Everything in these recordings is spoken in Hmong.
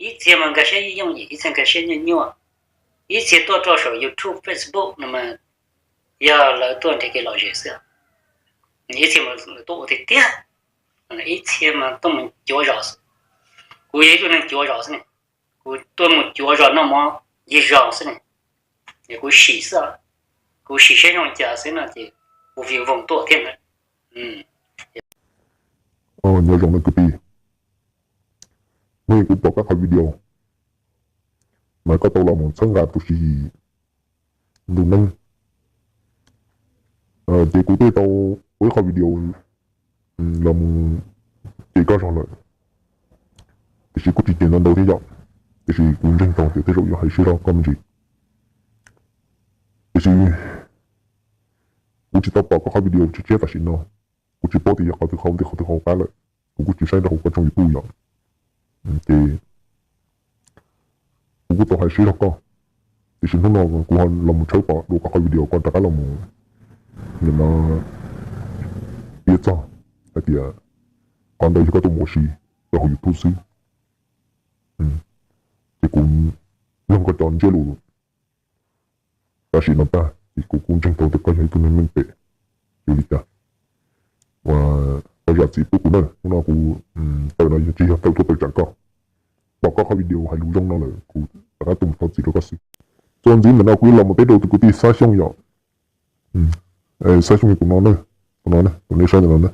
Ib txhia mas nkag siab yooj yim, ib txhia nkag siab nyuaj nyuaj. Ib txhia tuaj rau saum YouTube, Facebook no mas yog lawv tuaj nrhiav kev lom zem xwb. Ib txhia mas lawv tuaj ua tiag tiag, ib txhia mas tuaj mus cuav zos xwb. Kuv yog ib tug neeg cuav zos xwb ne, kuv tuaj mus cuav zos noj mov ncig zos xwb ne, es kuv sim xwb, kuv sim seb zoo cas xwb no ces kuv vim voos tuaj thiab na. Nyob zoo na kwv tij, hnub kuv pom koj qhov video mas koj tau los mus txhawb nqa tus Siv Yis ntuj neeb, ces kuv twb tau ua ib qho video los mus cem koj zog lawm, tiam sis kuj tsis cem ntau ntau thiab yom, tiam sis kuv ntseeg tau tias tej zaum yuav hais siab rau koj me ntsis. Tiam sis kuv tsis tau pom koj qhov video tshiab tshiab tam sim no, kuv tsis paub tias yog qhov twg qhov twg qhov twg hauv qab lawm, kuv kuj tsis saib rau hauv koj tshooj YouTube yom, ces kuv kuj tau hais siab rau koj, tiam sis hnub no kuv ho los mus tshawb pom dua koj qhov video koj rov qab los mus nim no piav txog hais tias qhov ntawd yog koj tuaj mus ua si rau hauv YouTube xwb, ces kuv mloog koj cov ntsiab lus tam sim no tag ces kuv kuj ntseeg tau tias koj yog ib tug neeg meej pem. Yog li cas uas koj zam txim pub kuv na, hnub no kuv tawm no tsis yog tawm tuaj tawm tsam koj, pom koj qhov video hais lus zoo no lawm kuv rov qab tuaj mus thov txim rau koj xwb. Txuas ntxiv ntawm no kuv yuav los mus teb rau tus kwv tij Xab Xyooj yom. Xab Xyooj tus no, tus no, tus nej saib ntawm no na.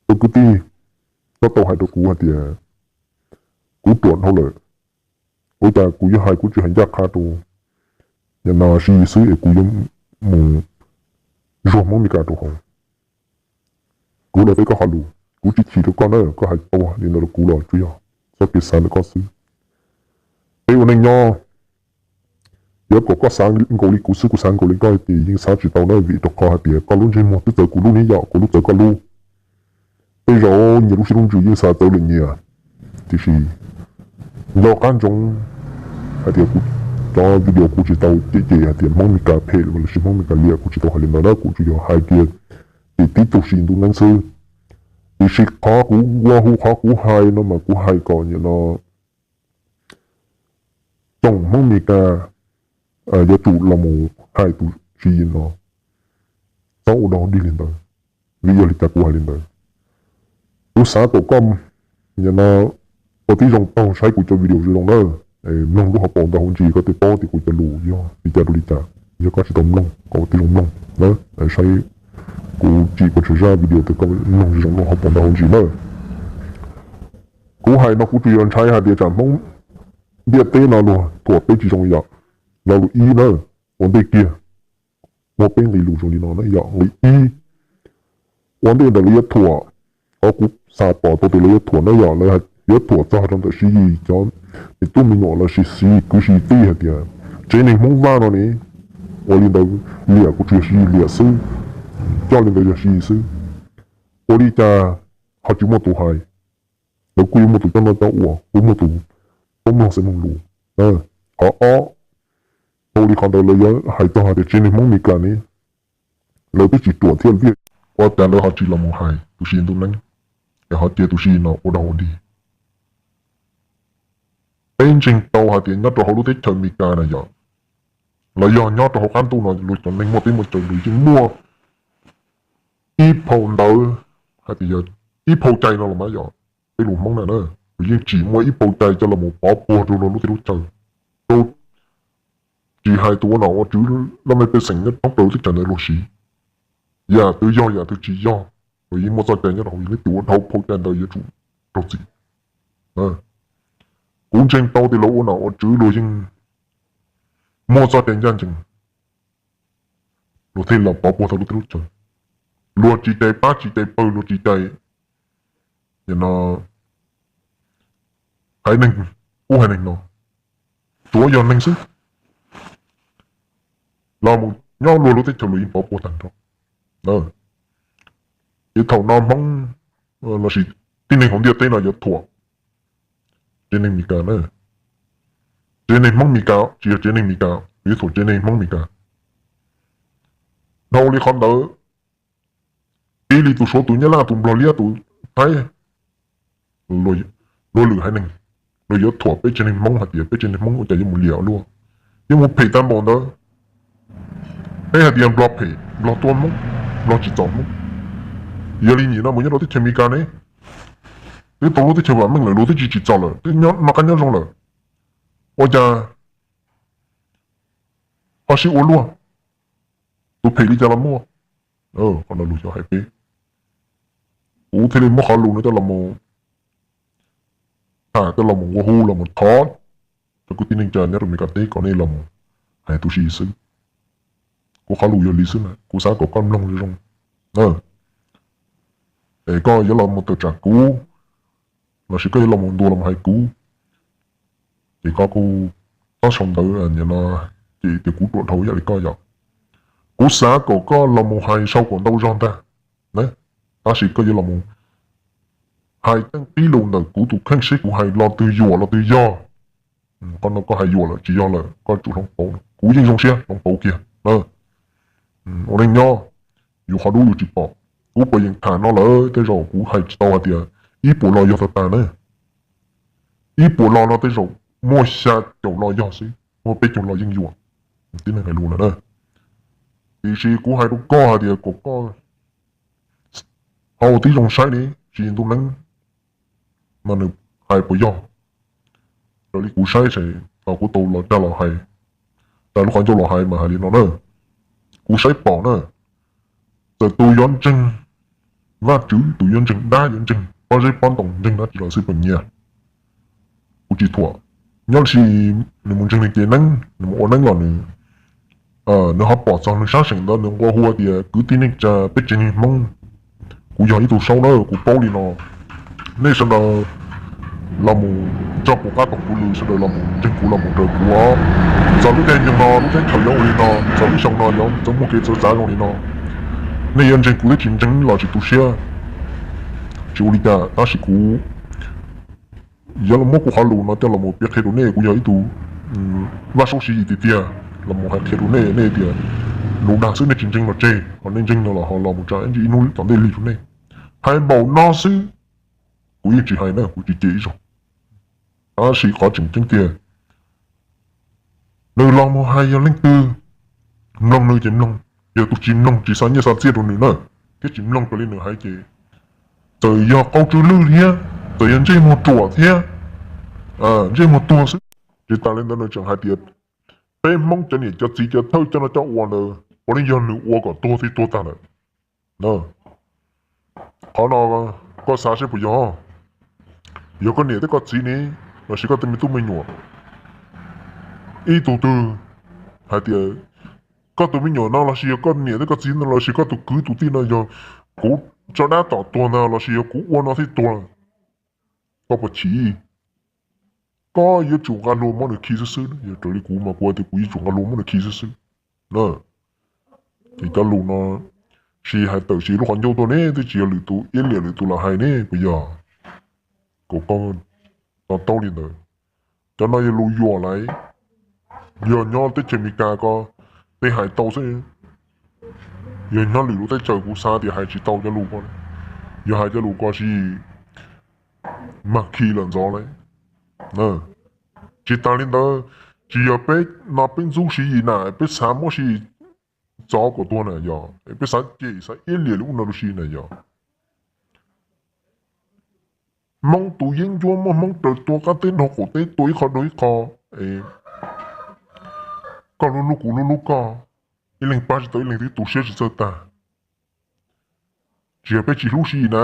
Tus kwv tij, koj tau hais rau kuv hais tias kuv ruam dhau lawm, ua cas kuv yuav hais kuv tsis hais ncaj qha rau nim no Siv Yis xwb es kuv yuav mus zuag Hmoob Mes Kas rau hauv. Kuv los teb koj qhov lus, kuv tsis chim rau koj na, koj hais tau li ntawd rau kuv los tsuas yog txoj kev xav ntawm koj xwb. Peb ua neej nyob, yog kom koj xav nkaus li kuv xwb, kuv xav nkaus li koj ces yeej xav tsis tau na, vim rau qhov hais tias koj lub ntsej muag twb txawv kuv lub ne yom, kuv lub txawv koj lub. Tej zaum nyias lub siab lub ntsws yeej xav txawv lwm nyias, tiam sis nco qab ntsoov hais tias kuv cov video kuv tsis tau cem cem hais tias Hmoob Mes Kas phem los sis Hmoob Mes Kas liam, kuv tsis tau hais li ntawd na, kuv tsuas yog hais tias cem tib tug Siv Yis ntuj neeb xwb. Tiam sis qhov kuv nqua hu, qhov kuv hais no mas kuv hais kom nim no tsoom Hmoob Mes Kas yuav tsum los mus hais tus Siv Yis no txhob ua dog dig li ntawd. Vim yog li cas kuv hais li ntawd? Kuv xav kom koj nim no ua tib zoo taug saib kuv cov video zoo zoo na, mloog lub hauv paus ntau hauv ntsis koj thiaj paub tias kuv cov lus yog li cas rau li cas. Yog koj tsis tau mloog, koj ua tib zoo mloog na, saib kuv tsim kom tsawg zaj video tias koj mloog zoo lub hauv paus ntau hauv ntsis na. Kuv hais no kuv tsuas yog ntshai hais tias tsam Hmoob ntiaj teb no luag thuam peb tsis zoo yom. Lo lus ib na, ua ntej kiag muaj peb nqe lus zoo li no na yom. Nqe ib, ua ntej ntawd lawv yuav thuam, qhov kuv xav pom tau tias lawv yuav thuam na yom, lawv yuav thuam txog rau ntawm Siv Yis cov me tub me nyuam los sis Siv Yis kwv Siv Yis tij hais tias tsev neeg Hmoob Vaj no ne, ua li ntawd liam kuv tsuas yog Siv Yis liam xwb, coj li ntawd yog Siv Yis xwb. Ua li cas ho tsis muaj tus hais? Lawv kuj yuav muaj tus coj noj coj ua, kuj muaj tus paub mloog xeev mloog lus. Qhov ob, dhau li qhov ntawd lawv yuav hais txog hais tias tsev neeg Hmoob Mes Kas ne, lawv twb tsis ruam thiab vij, ua cas lawv ho tsis los mus hais tus Siv Yis ntuj neeb, es ho cia tus Siv Yis no ua dog ua dig? Peb ntseeg tau hais tias nyob rau hauv lub teb chaws Mes Kas na yom, los yog nyob rau hauv qab ntuj no luag cov neeg muaj teb muaj chaw luag yeej muaj ib phau ntawv, hais tias yog ib phau cai no los mas yog peb lus Hmoob na na, luag yeej tsim muaj ib phau cai coj los pov puag rau lub teb lub chaw, rau tsis hais tus ua nom ua tswv laj mej pej xeem nyob thoob plaws lub teb chaws ntawd luag siv. Yam twg yog yam twg tsis yog, luag yeej muaj txoj cai nyob rau hauv, leej twg ua dhau phau cai ntawd yuav tsum raug txim. Kuv ntseeg tau tias lawv ua nom ua tswv luag yeej muaj txoj cai ncaj ncees, luag thiaj los pov puag tau lub teb lub chaw. Luag tsis cai pab tsis cai pawg, luag tsis cai no haiv neeg ub haiv neeg no, tsuav yog neeg xwb los mus nyob luag lub teb chaws luag yeej pov puag tag nrho. Ces thaum no Hmoob los sis tib neeg hauv ntiaj teb no yuav thuam tsev neeg Mes Kas na, tsev neeg Hmoob Mes Kas, tsis yog tsev neeg Mes Kas, yuav thuam tsev neeg Hmoob Mes Kas. Dhau li qhov ntawd, tib li tus Suav, tus Nyab Laj, tus Nplog, Liab, tus Thaib, luag lwm haiv neeg luag yuav thuam peb tsev neeg Hmoob hais tias peb tsev neeg Hmoob ua cas yuav mus liam luaj, yuav mus phem tag npaum ntawd. Peb hais tias Nplog phem, Nplog tua Hmoob, Nplog tsis txom Hmoob. Yog li nim no mus nyob rau teb chaws Amelikas ne, twb tau lub teb chaws vam meej lawm, luag twb tsis tsim txom lawm, twb noj qab nyob zoo lawm, ua cas ho sib ua luaj? Tus phem li cas los muaj. Qhov no luag xyov hais peb. Kuv thiaj li muab qhov lus no coj los mus tham, coj los mus ua hu, los mus thov rau kwv tij neej tsa nyob rau Amelikas teb kom nej los mus hais tu siab xwb. Kuv qhov lus yog li xwb na, kuv xav kom koj mloog zoo zoo. Es koj yuav los mus tawm tsam kuv, lossis koj yuav los mus ntuas los mus hais kuv, ces koj kuj txhob sau ntawv no, ces tias kuv ruam dhau ib yam li koj yom. Kuv xav kom koj los mus hais sau kom ntau zog ntag, tab sis koj yuav los mus hais teej tib lus ntawm kuv tus kheej seb kuv hais lo twg yuam lo twg yog. Qhov no koj hais yuam lawm tsis yog lawm koj tsum hloov pauv, kuv yeej zoo siab hloov pauv kiag. Ua neej nyob, yus qhov dub yus tsis pom. Kuv puas yeem tham no lawm tej zaum kuv hais tsis tau hais tias ib puas lo yog tag tag na. Ib puas lo no tej zaum muaj xya caum lo yog xwb, muaj peb caug lo yeej yuam. Tib neeg hais lus lawm na. Tiam sis kuv hais rau koj hais tias kom koj ho ua tib zoo saib ne, tsis ntuj neeb no nws hais puas yog. Raws li kuv saib ces thaum kuv tau los tag los hais, tag lub qhov ncauj los hais mas hais li no na, kuv saib pom na, txawm tus yuav ntseeg Vajtswv, tus yuav ntseeg dab, yuav ntseeg pob zeb pob ntoo, ntseeg dab tsi los xij peem nyiaj, kuv tsis thuam. Nyob li nws mus ntseeg li ces neeb, nws mus ua neeb los nws, nws ho pom txog nws sab seem ntawd nws nqua hu tias kwv tij neej tsa peb tsev neeg Hmoob, kuv yog ib tug saub na, kuv paub li no. Nej sawv daws los mus tso kuv qab tog kuv lw, sawv daws los mus ntseeg kuv los mus raws kuv os. Txog lub caij nyoog no lub teb chaws yuav ua li no, txog lub xyoo no yuav txawv muaj kev txawv txav zoo li no, nej yuav ntseeg kuv thiab tsis ntseeg los tsis tu siab, tsis ua li cas, tab sis kuv yuav los muab kuv qhov lus no coj los mus piav qhia rau nej, kuv yog ib tug Vajtswv siv yim tiag tiag los mus hais qhia rau nej, nej tias lus dag xwb nej tsis ntseeg los tseg, ho nej ntseeg no los ho los mus tsa ib ntsis ib hnub tom ntej lig rau nej. Hais npaum no xwb, kuv yeej tsis hais na, kuv tsis cem ib zaug. Tab sis qhov tseem ceeb tiag, nws los mus hais yog leej twg, mloog nws ces mloog, yog tus tsis mloog tsis xa nyiaj xa txiaj rau nws na, thiab tsis mloog raws li nws hais ces txawm yog qau tsw lwj thiab, txawm yog ntsej muag ruam thiab, ntsej muag tuag xwb, tsis tas li ntawd nws tseem hais tias peb Hmoob cov niam cov txiv cov thawj coj no coj ua ntawd puav leej yog nws ua kom tuag thiaj tuag tag lawm. Qhov no koj xav seb puas yog? Yog koj niam thiab koj txiv ne, lossis koj tus me tub me nyuam, ib tug twg hais tias koj tus me nyuam no lossis yog koj niam thiab koj txiv no lossis koj tus kwv tus tij no yog kuv tso dab tom tuag ntag lossis yog kuv ua no thiaj tuag, koj puas chim? Koj yuav tsum nqa hlua muab nws khi xwb xwb, yog raws li kuv mas kuv tias kuv yuav tsum nqa hlua muab nws khi xwb xwb. Ces cov lus no tsis hais tawm sim lub qhov ncauj tuaj ne, twb tsis yog lwm tus iab liam lwm tus los hais ne, puas yog? Kom koj to taub li ntawd. Cov no yog lus yuam lawm, yog nyob teb chaws Amelikas ko tej hais tau xwb, yog nyob lwm lub teb chaws kuv xav tias hais tsis tau cov lus ko, yog hais cov lus ko siv yim mag khi lawm ntxov lawm. Tsis tas li ntawd, tsis yog peb no peb ntxub siv yim na, peb xav muab siv yim txov kom tuag na yog, peb xav cem xav iab liam li ub no rau siv na yog. Hmoob tus yeeb ncuab muaj Hmoob raws tua qab teb dhau qaum teb tua ib qho dhau ib qho, koj lub lub kuv lub lub koj, ib leeg pab tsis tau ib leeg twb tu siab tsis txawj tag. Tsis yog peb tsis hlub siv yim na,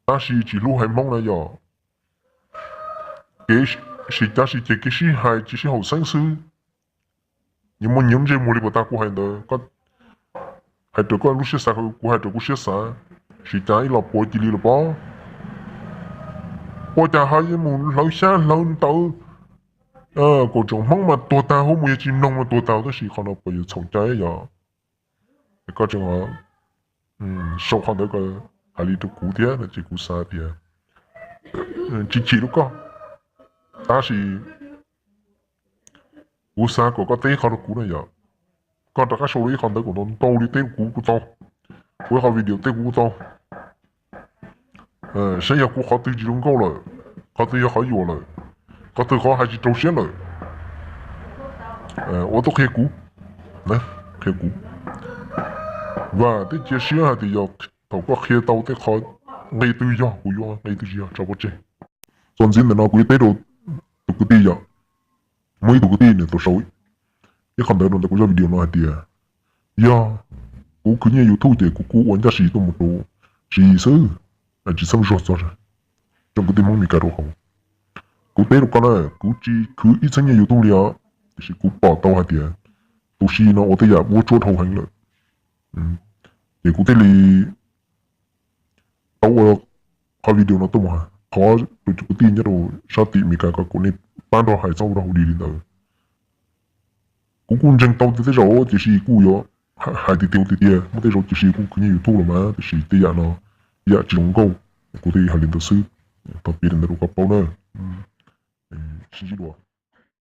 tab sis tsis hlub haiv Hmoob na yog. Kev sib cav sib ceg kev sib hais tsis sib haum xeeb xwb. Nyias muaj nyias ntsej muag li puas tag kuv hais ntawd, hais raws koj lub siab xav, kuv hais raws kuv siab xav, sib cav ib los puas cia li los pob. Ua cas ho yuav mus hlawv xyab hlawv ntawv, kom tsoom Hmoob mas tuag tag, huab mus yog tsis mloog mas tuag tag, tab sis qhov no puas yuav txhaum cai yog? Koj tseem sau qhov ntawd ko hais li rau kuv thiab no ces kuv xav tias tsis chim rau koj, tab sis kuv xav kom koj teb qhov rau kuv na yom. Koj rov qab sau ib qhov ntawd kom ntau ntau li teb kuv kuj tau, ua ib qhov video teb kuv kuj tau, saib yog kuv qhov twg tsis zoo nkauj lawm, qhov twg yog qhov yuam lawm, qhov twg qhov hais tsis raug siab lawm, ua tuaj qhia kuv, qhia kuv. Vam thiab cia siab hais tias yog thaum koj qhia tau tej qhov, nqe twg yog kuv yuav, nqe twg tsis yog tso pov tseg. Txuas ntxiv ntawm no kuv yuav teb rau tus kwv tij yom, muaj ib tug kwv tij nws tau sau ib qho ntawv rau ntawm kuv zaj video no hais tias, yog kuv khwv nyiaj YouTube ces kuv kuj ua ncaj si tuaj mus rau Tsis xwb, tsis txhob zog txog zoo kwv tij Hmoob Meskas rau hauv. Kuv teb rau koj na, kuv tsis khwv ib txhiab nyiaj YouTube li os, tiam sis kuv pom tau hais tias tus Tsis no ua tej yam vuab tsuab dhau heev lawm, ces kuv thiaj li tau ua qhov video no tuaj mus hais qhov rau cov kwv tij nyob rau sab tim Meskas kom kuv nej pab nrog hais txhob ua rau hauv li li ntawd. Kuv kuj ntseeg tau tias tej zaum tiam sis kuj yuav hais tiag tiag tiag tiag, muaj tej zaum tiam sis kuj khwv nyiaj YouTube los mas tiam sis tej yam no yam tsis zoo nkauj, kuv thiaj hais li ntawd xwb. Tau piav li ntawd rau koj paub na, sib ntsib dua.